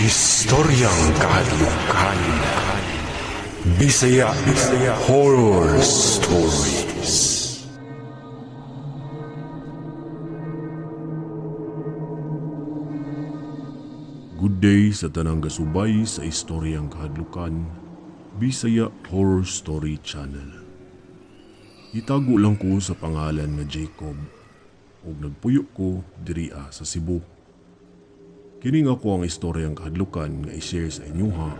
Istoryang Kahadlukan. Bisaya Horror Stories. Good day sa tanang gasubay sa istoryang kahadlukan, Bisaya Horror Story Channel. Gitago lang ko sa pangalan nga Jacob ug nagpuyo ko diriya sa Cebu. Kining ako ang istoryang kahadlukan nga i-share sa inyoha.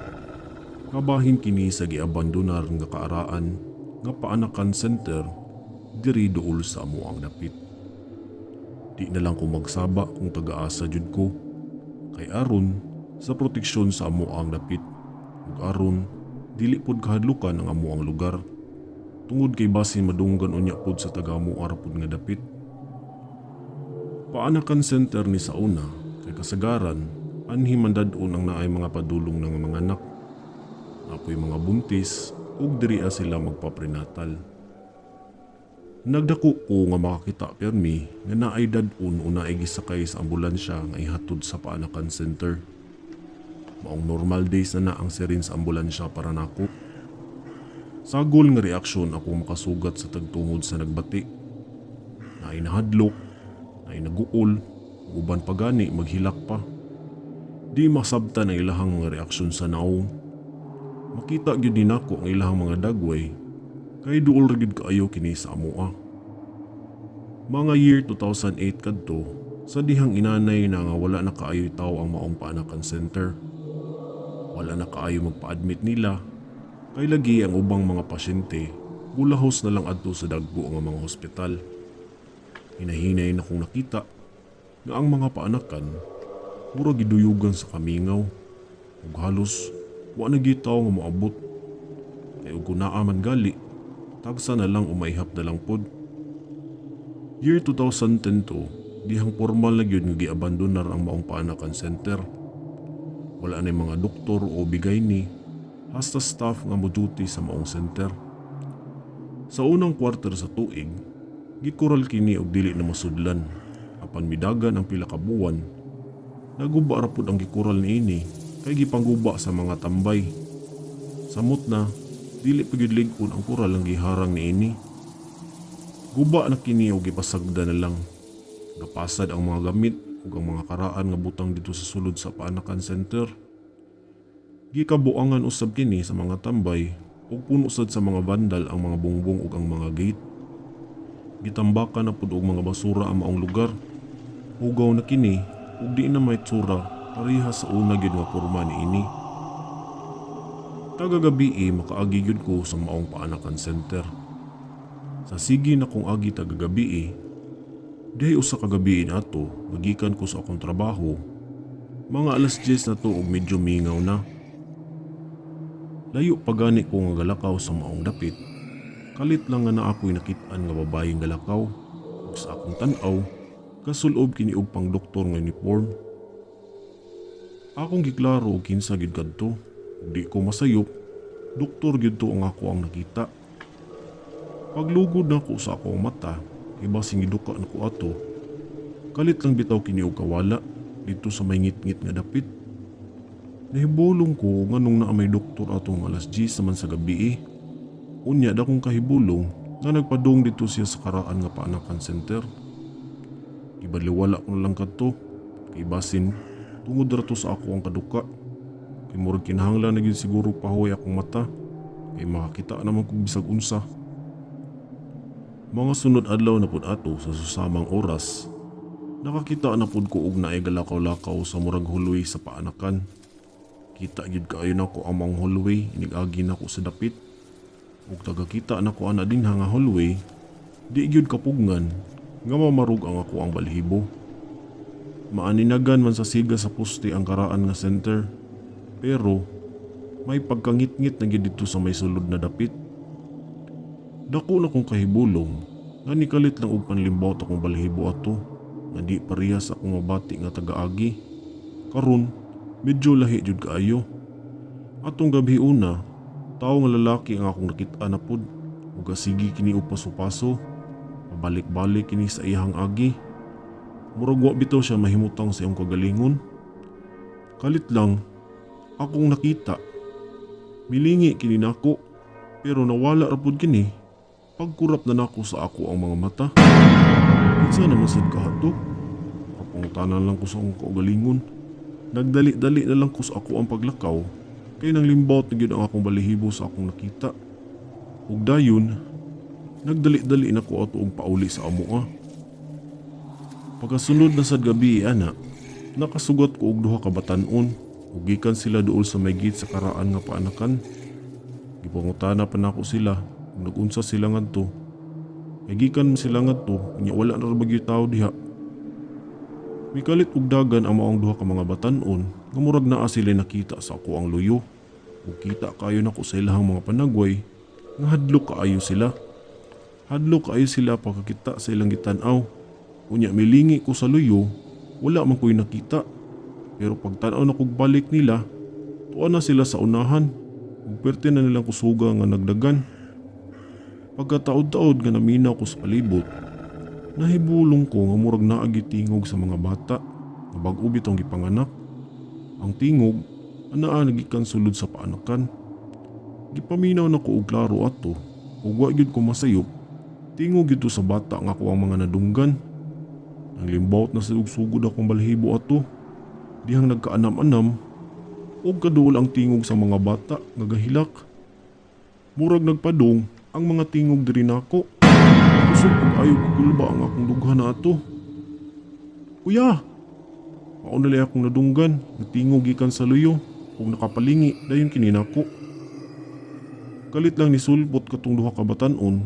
Kabahin kini sa giabandonar nga kaaraan nga paanakan center diri duol sa amo ang dapit. Di na lang ko magsaba kung taga-asa jud ko kay aron sa proteksyon sa amo ang dapit ug aron dili pod kahadlukan ang amo ang lugar tungod kay basin madunggan unya pod sa taga-amoa ra pod nga dapit. Paanakan center ni sa una kay kasagaran anhi man dad-on ang naay mga padulong ng mga anak. Apoy mga buntis ug diriya sila magpaprenatal. Nagdako ko nga makakita permi nga naay dad-on o naay gisakay sa ambulansya nga ihatod sa paanakan center. Maong normal days na na ang siren sa ambulansya para nako. Sagol nga reaksyon ako makasugat sa tagtungod sa nagbati. Naay nahadlok, naay naguol, ug uban pa gani maghilak pa. Di masabtan ang ilahang mga reaksyon sa naong. Makita gyud ni nako ang ilahang mga dagway kay duol ra gyud kaayo kini sa amoa. Mga year 2008 kadto, sa dihang inanay na nga wala na kaayo'y tawo ang maong paanakan center. Wala na kaayo magpa-admit nila kay lagi ang ubang mga pasyente gulahos na lang adto sa dagko nga mga hospital. Hinahinay na kong nakita nga ang mga paanakan mura giduyugan sa kamingaw ug halos wa na gyud tawo nga moabot. Kay ug kung naa man gali, tagsa na lang o maihap na lang pod. Year 2010 to, dihang formal na gyud nga giabandonar ang maong paanakan center. Wala na mga doktor o bigay ni, hasta staff nga mo duty sa maong center. Sa unang quarter sa tuig, gikural kini og dili na masudlan. Apan midagan ang pila ka buwan, naguba ra pud ang gikural niini kay gipangguba sa mga tambay. Samot na, dili pa gyud lig-on ang kural ang giharang niini. Guba na kini og gipasagda na lang. Gapasad ang mga gamit ug ang mga karaan nga butang dito sa sulod sa paanakan center. Gikabuangan usab kini sa mga tambay ug puno sad sa mga vandal ang mga bungbong ug ang mga gate. Gitambakan na pud og mga basura ang maong lugar. Hugaw na kini ug di na may tsura pareha sa una gyud nga porma niini. Tagagabi makaagi gyud ko sa maong paanakan center. Sa sige na kong agi tagagabi dihay usa ka gabi nato magikan ko sa akong trabaho. Mga alas 10 na to og medyo mingaw na. Layo pa gani ko nga galakaw sa maong dapit. Kalit lang nga na ako'y nakit-an nga babayeng galakaw. Ug sa akong tan-aw, kasulob kini og pang doktor nga uniform. Akong giklaro og kinsa gyud kadto. Ug di ko masayop, doktor gyud to ang ako ang nakita. Paglugod nako sa akong mata, kay basing giduka nako ato. Kalit lang bitaw kini og kawala dito sa may ngitngit nga dapit. Nahibulong ko nganong naa may doktor atong alas 10 naman sa gabi. Unya dakong kahibulong nga nagpadung dito siya sa karaan nga paanakan center. Gibaliwala ko na lang kadto kay basin tungod ra to sa ako ang kaduka. Kay murag kinahanglan na gyud siguro pahuway akong mata kay makakita naman kog bisag unsa. Mga sunod adlaw na pud ato sa susamang oras, nakakita na pud ko og naay galakaw-lakaw sa murag hallway sa paanakan. Kita gyud kaayo nako ang maong hallway, inig-agi nako sa dapit. Ug tagakita nako ana dinha nga hallway, di gyud kapugngan nga mamarug ang ako ang balhibo. Maaninagan man sa siga sa poste ang karaan nga center, pero may pagkangitngit na gyud dito sa may sulod na dapit. Dako na kong kahibulong nga nikalit lang og panlimbawt akong balhibo ato nga di parehas akong mabati nga tagaagi. Karon medyo lahi jud kaayo. Atong gabi una, tawo nga lalaki ang akong nakit-an na pud ug sige kini og paso-paso. Pabalik-balik kini sa iyang agi. Murag wa bitaw siya mahimutang sa iyong kagalingon. Kalit lang, akong nakita. Milingi kini nako, pero nawala ra pud kini. Pagkurap na nako sa ako ang mga mata. Kinsa naman sad kaha to? Kapangutanan lang ko sa akong kaugalingon. Nagdali-dali na lang ko sa ako ang paglakaw kay nang limbot na gyud ang akong balahibo sa akong nakita. Ug dayon, nagdali-dali na ko ato og pauli sa amoa. Pagkasunod na sad gabi ana, nakasugat ko og duha ka batan-on ug gikan sila duol sa may gate sa karaan nga paanakan. Gipangutana pa nako sila ug nag-unsa sila ngadto. Kay gikan man sila ngadto, unya wala na ra ba gyud tawo diha. Mikalit og dagan ang maong duha ka mga batan-on nga murag naa sila nakita sa ako ang luyo. Ug kita kayo nako sa ilahang mga panagway nga hadlok kaayo sila. Hadlok kaayo sila pagkakita sa ilang gitan-aw. Unya milingi ko sa luyo, wala man ko'y nakita. Pero pagtan-aw na kog balik nila, tuwa na sila sa unahan. Ug perte na nilang kusuga nga nagdagan. Pagkataod-taod nga naminaw ko sa palibot, nahibulong ko nga murag naa tingog sa mga bata nga bag-o bitong gipanganak. Ang tingog anaa nagikan sulod sa paanakan. Gipaminaw na ko og klaro ato ug wa gyud ko masayop. Tingog gyud to sa bata nga ako ang mga nadunggan. Nang limbawt na sa sugod akong balahibo ato. Dihang nagkaanam-anam ug kaduol ang tingog sa mga bata nga gahilak. Murag nagpadong ang mga tingog diri nako. Kusog ug ayaw kugulba ang akong dughan na ato. Kuya! Mao na akong nadunggan, natingog gikan sa luyo, ug nakapalingi dayon kini nako. Kalit lang ni sulpot katong duha ka batan-on,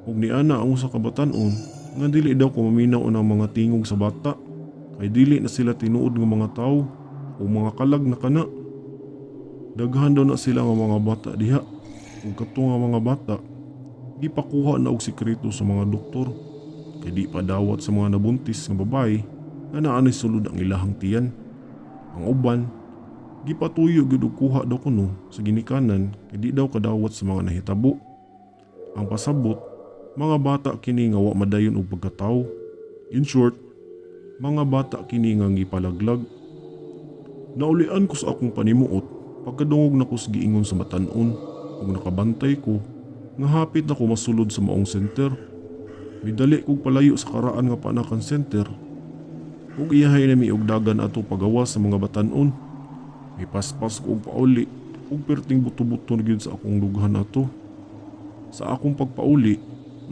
ug niana ang usa ka batan-on nga dili daw ko maminaw ang mga tingog sa bata, kay dili na sila tinuod nga mga tawo o mga kalag na kana. Daghan daw na sila nga mga bata diha, ug kato nga mga bata gipakuha na og sekreto sa mga doktor kay di pa dawat sa mga nabuntis nga babae nga naa nay sulod ang ilahang tiyan. Ang uban gipatuyo gyud og kuha daw kuno sa ginikanan kay di daw kadawat sa mga nahitabo. Ang pasabot, mga bata kini nga wa madayon og pagkatawo. In short, mga bata kini nga gipalaglag. Naulian ko sa akong panimuot pagkadungog nako sa giingon sa batan-on ug nakabantay ko nga hapit na ko masulod sa maong center. Midali kog palayo sa karaan nga paanakan center ug iyahay na mi og dagan ato pagawas sa mga batan-on. Mipaspas ko og pauli ug perting buto-buto na gyud sa akong dughan ato. Sa akong pagpauli,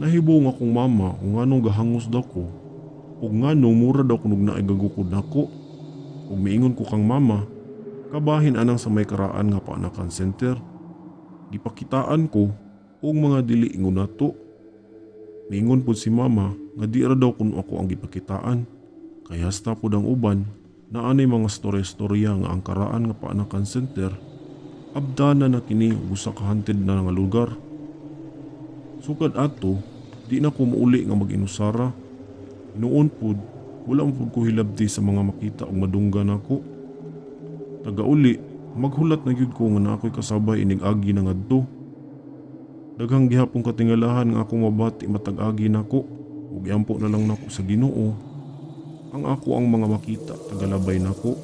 nahibong akong mama kung nganong gahangos daw ko ug nganong mura daw kunog naay gagukod nako. Ug miingon ko kang mama, kabahin anang sa may karaan nga paanakan center. Gipakitaan ko og mga dili ingon nato. Miingon pod si mama nga di ra daw kuno ako ang gipakitaan. Kay hasta pod ang uban, naanay mga storya-storya nga ang karaan nga paanakan center, abdana na kini ug usa ka haunted na nga lugar. Sukad ato, di na ko muuli nga mag-inusara. Noon pod, wala man pod ko hilabti sa mga makita og madunggan nako. Tagauli, maghulat na gyud ko nga naa ko'y kasabay inig agi na ngadto. Daghang gihapong katingalahan nga akong mabati matag agi nako ug iampo na lang nako sa Ginoo ang ako ang mga makita tagalabay nako.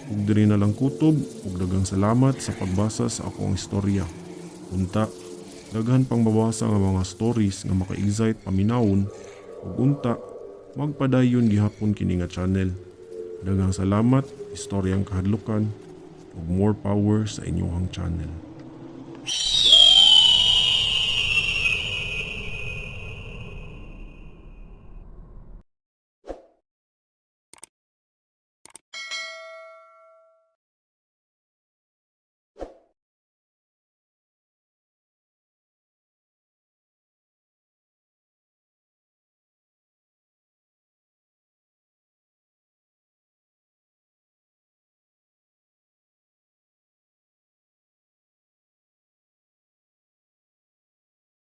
Ug diri na lang kutob ug daghang salamat sa pagbasa sa akong istorya. Unta, daghan pang mabasa nga mga stories nga maka-excite paminawon ug unta magpadayon gihapon kini nga channel. Daghang salamat, Istoryang Kahadlukan, ug more power sa inyong channel.